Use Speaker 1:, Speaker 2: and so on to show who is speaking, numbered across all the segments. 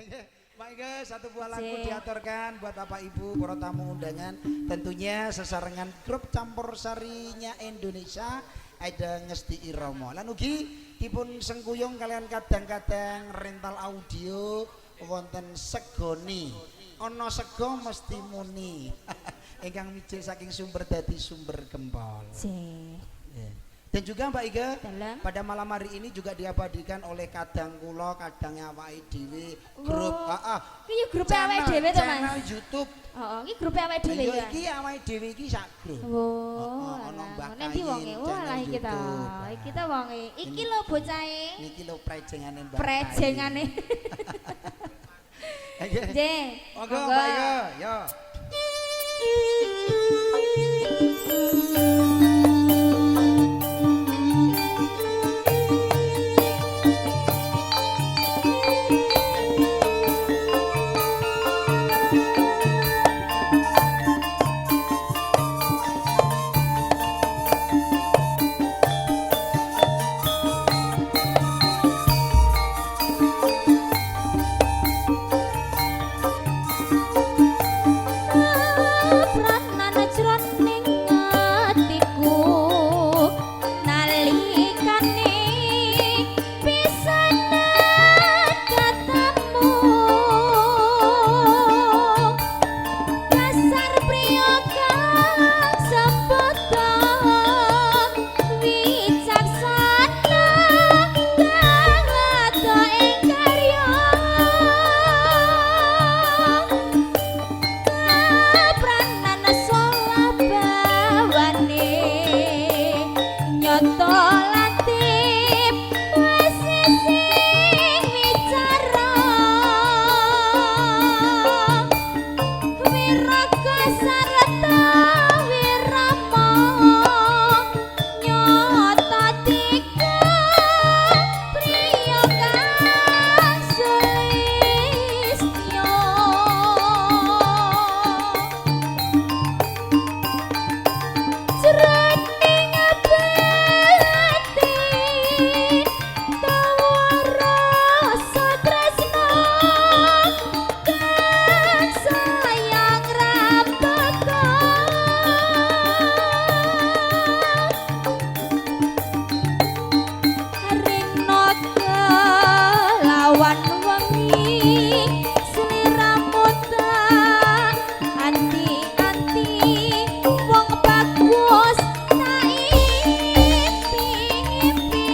Speaker 1: Mbak Ike, satu buah lagu diaturkan buat Bapak Ibu para tamu undangan, tentunya sesarengan grup campur sarinya Indonesia ada Ngesti Iromo. Lan ugi dipun sengkuyung kalian kadang-kadang rental audio wonten Segoni. Ana sego mesti muni. Ingkang mijil saking sumber dadi sumber gempol. Dan juga Mbak Ike,
Speaker 2: Dalem.
Speaker 1: Pada malam hari ini juga diabadikan oleh kadang kula, kadang awake dhewe, grup heeh.
Speaker 2: Iki ya grup awake dhewe to, Mas?
Speaker 1: Channel YouTube.
Speaker 2: Heeh, iki grup awake dhewe
Speaker 1: ya.
Speaker 2: Ya.
Speaker 1: Iki awake dhewe iki sak grup.
Speaker 2: Oh,
Speaker 1: Heeh, ana Mbak
Speaker 2: Nek ndi wonge?
Speaker 1: Kayin,
Speaker 2: Wah,
Speaker 1: channel
Speaker 2: lah iki ta.
Speaker 1: YouTube.
Speaker 2: Iki ta wonge. Iki lho bocahe.
Speaker 1: Niki lho prejengane Mbak.
Speaker 2: Prejengane.
Speaker 1: Nggih.
Speaker 2: Nggih.
Speaker 1: Monggo Mbak Ike, yo.
Speaker 2: Pranan jroning atiku nalikane pisanan ketemu dasar priya kang sempeta wicaksana kang lada ing karya. Pranan solah bawane nyoto latip wis sing wicara wiraka sarta wirama nyoto tiga priya kang sulistya. Jroning batin tawa rasa tresna kang sayang rapeka rina kelawan wengi sliramu tak anti-anti wong bagus tak impi-impi.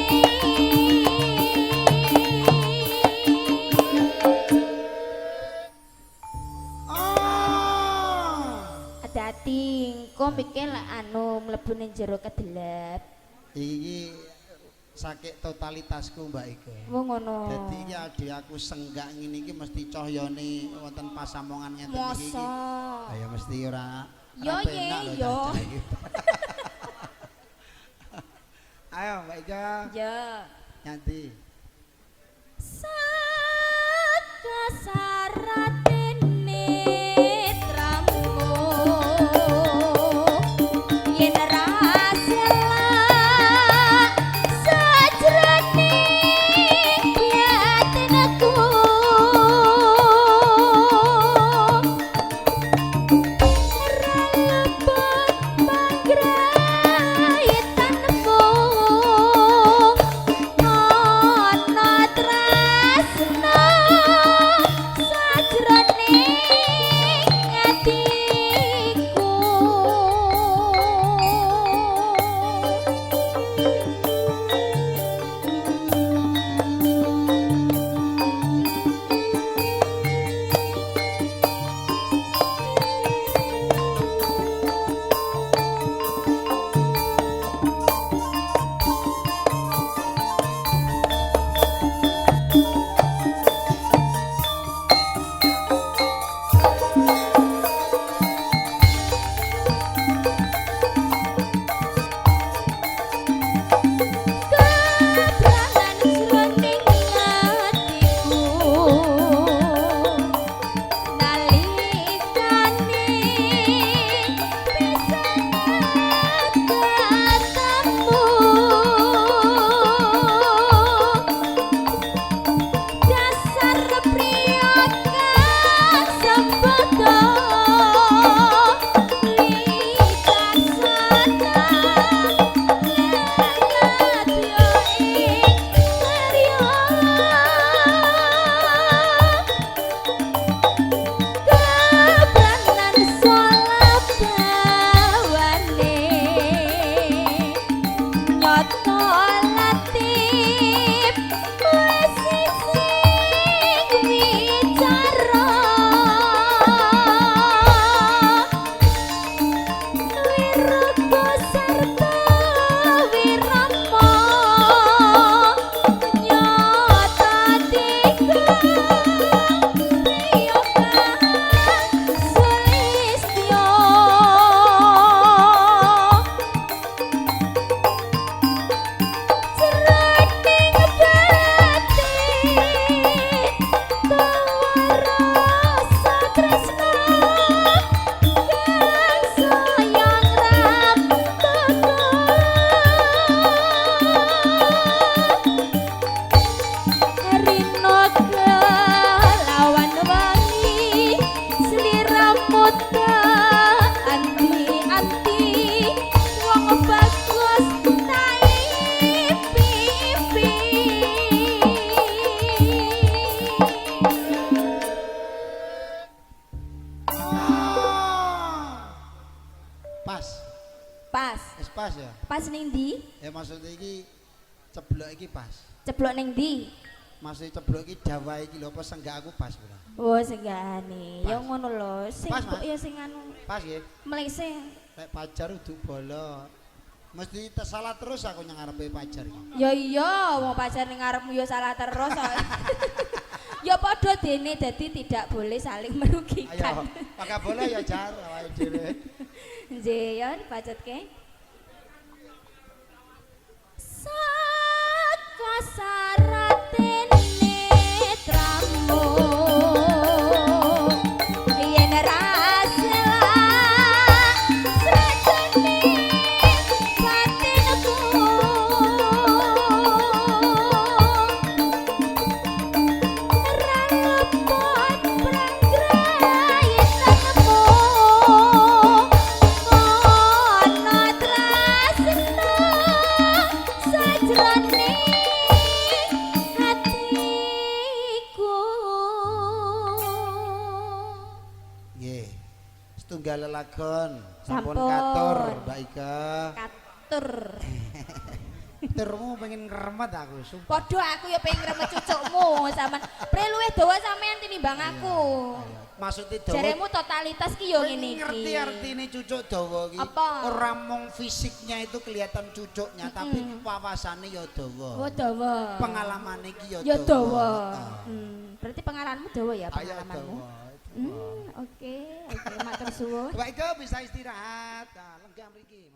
Speaker 1: Oh.
Speaker 2: Hati-hati engko mikir lek anu mlebu ning jero kedelep.
Speaker 1: Iki sakit totalitasku Mbak Ike.
Speaker 2: Wong ngono.
Speaker 1: Dadi iki ade aku senggak ngene iki mesti cahyane wonten pasamongan ngeten iki.
Speaker 2: Masa.
Speaker 1: Ayo mesti ora
Speaker 2: Yo,
Speaker 1: ora
Speaker 2: ye,
Speaker 1: penak lho
Speaker 2: yo.
Speaker 1: cah-cah iki. Ayo Mbak Ika
Speaker 2: Ya.
Speaker 1: nyanti.
Speaker 2: Sakasaratene tramu yen ra selak sajroning batinku ra lebet panggraitanmu ana tresna. Endi?
Speaker 1: Ya maksudnya iki ceblok iki pas.
Speaker 2: Ceblok ning ndi?
Speaker 1: Maksudnya ceblok iki dawa iki lho apa senggak aku pas ora?
Speaker 2: Oh, senggakane. Ya
Speaker 1: Pas.
Speaker 2: Ngono lho. Sing
Speaker 1: Pas,
Speaker 2: mbok
Speaker 1: Mas.
Speaker 2: Ya sing anu
Speaker 1: Pas nggih.
Speaker 2: mlese.
Speaker 1: Lek pacar udu bala. Mesti salah terus aku nyang ngarepe pacar iki.
Speaker 2: Ya iya, wong pacar ning ngarepmu ya salah terus. Kok. Ya padha dene, dadi tidak boleh saling
Speaker 1: Ayo,
Speaker 2: merugikan.
Speaker 1: Maka boleh ya jar awake dhewe.
Speaker 2: Nggih, ya dibacotke. Saka sarate netramu yen ra selak srajane batinku ra lepot pranggrayitanmu ana tresna sajroning hatiku.
Speaker 1: Nggih. Setunggal lelagon sampun
Speaker 2: Sampun.
Speaker 1: Katur Mbak Ika.
Speaker 2: Katur.
Speaker 1: Turmu pengen ngremet aku, sumpah.
Speaker 2: Padha aku ya pengen ngremet cucukmu sampean. Pre luwih dawa sampean tinimbang aku.
Speaker 1: Maksudnya dawa.
Speaker 2: Jaremu totalitas ki yo
Speaker 1: Kowe
Speaker 2: ngene iki.
Speaker 1: ngerti artine cucuk dawa ki?
Speaker 2: Apa?
Speaker 1: Ora mung fisiknya itu kelihatan cucuknya, tapi wawasane ya dawa.
Speaker 2: Oh, dawa.
Speaker 1: Pengalamane ki ya
Speaker 2: Ya dawa.
Speaker 1: Heeh.
Speaker 2: Berarti pengalamanmu dawa ya
Speaker 1: Ayo
Speaker 2: pengalamanmu.
Speaker 1: dawa.
Speaker 2: Oke, matur suwun.
Speaker 1: Mbak Ika bisa istirahat. Nah, lenggah mriki.